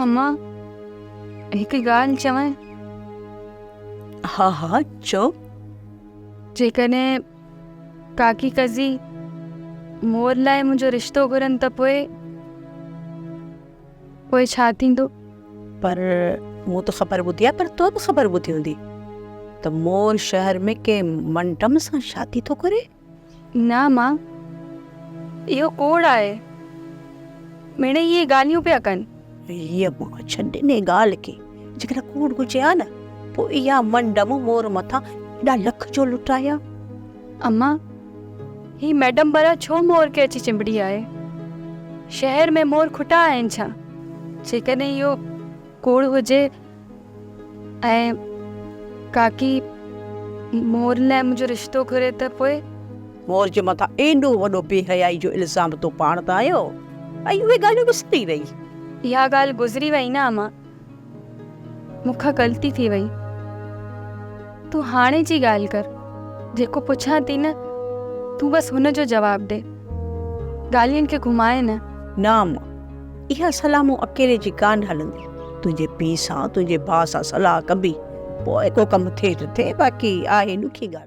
امان، هڪ ڳالهه چوانء؟ ها ها چئو. جيڪڏهن ڪاڪي قضي مور لاء منهنجو رشتو گهرن ته پوء پوء ڇا ٿيندو؟ پر مون ته خبر ٻڌي آهي پر تو به خبر ٻڌي هوندي ته مور شهر ۾ ڪنهن منڊم سان شادي ٿو ڪري. نه امان، اهو ڪوڙ آهي. مڙئي اهي ڳالهيون پيا ڪن. هيء مان ڇڏ انهيء ڳالهه کي. جيڪڏهن ڪوڙ هجي ها نه، پوء اها منڊم مور مٿان ايڏا لک ڇو لٽايا؟ امان، هي ميڊم برا ڇو مور کي اچي چنبڙي آهي؟ شهر ۾ مور کٽا آهن ڇا؟ جيڪڏهن اهو ڪوڙ هجي ۽ ڪاڪي مور لاء منهنجو رشتو گهري ته پوء؟ مور جي مٿان ايڏو وڏو بي حيائي جو الزام تو پاڻ ته هنيو ۽ اهي ڳالهيون وسري وئي. اها ڳالهه گذري وئي نه امان. مون کان غلطي ٿي وئي. تون هاڻي جي ڳالهه ڪر. جيڪو پڇان ٿي نه تون بس هن جو جواب ڏي. ڳالهين کي گهماء نه. نه امان. اها صلاح مون اڪيلي جي ڪانه هلندي. تنهنجي پيء سان، تنهنجي ڀاء سان صلاح ڪبي، پوء ڪو ڪم ٿئي ته ٿئي، باقي آهي ڏکي ڳالهه.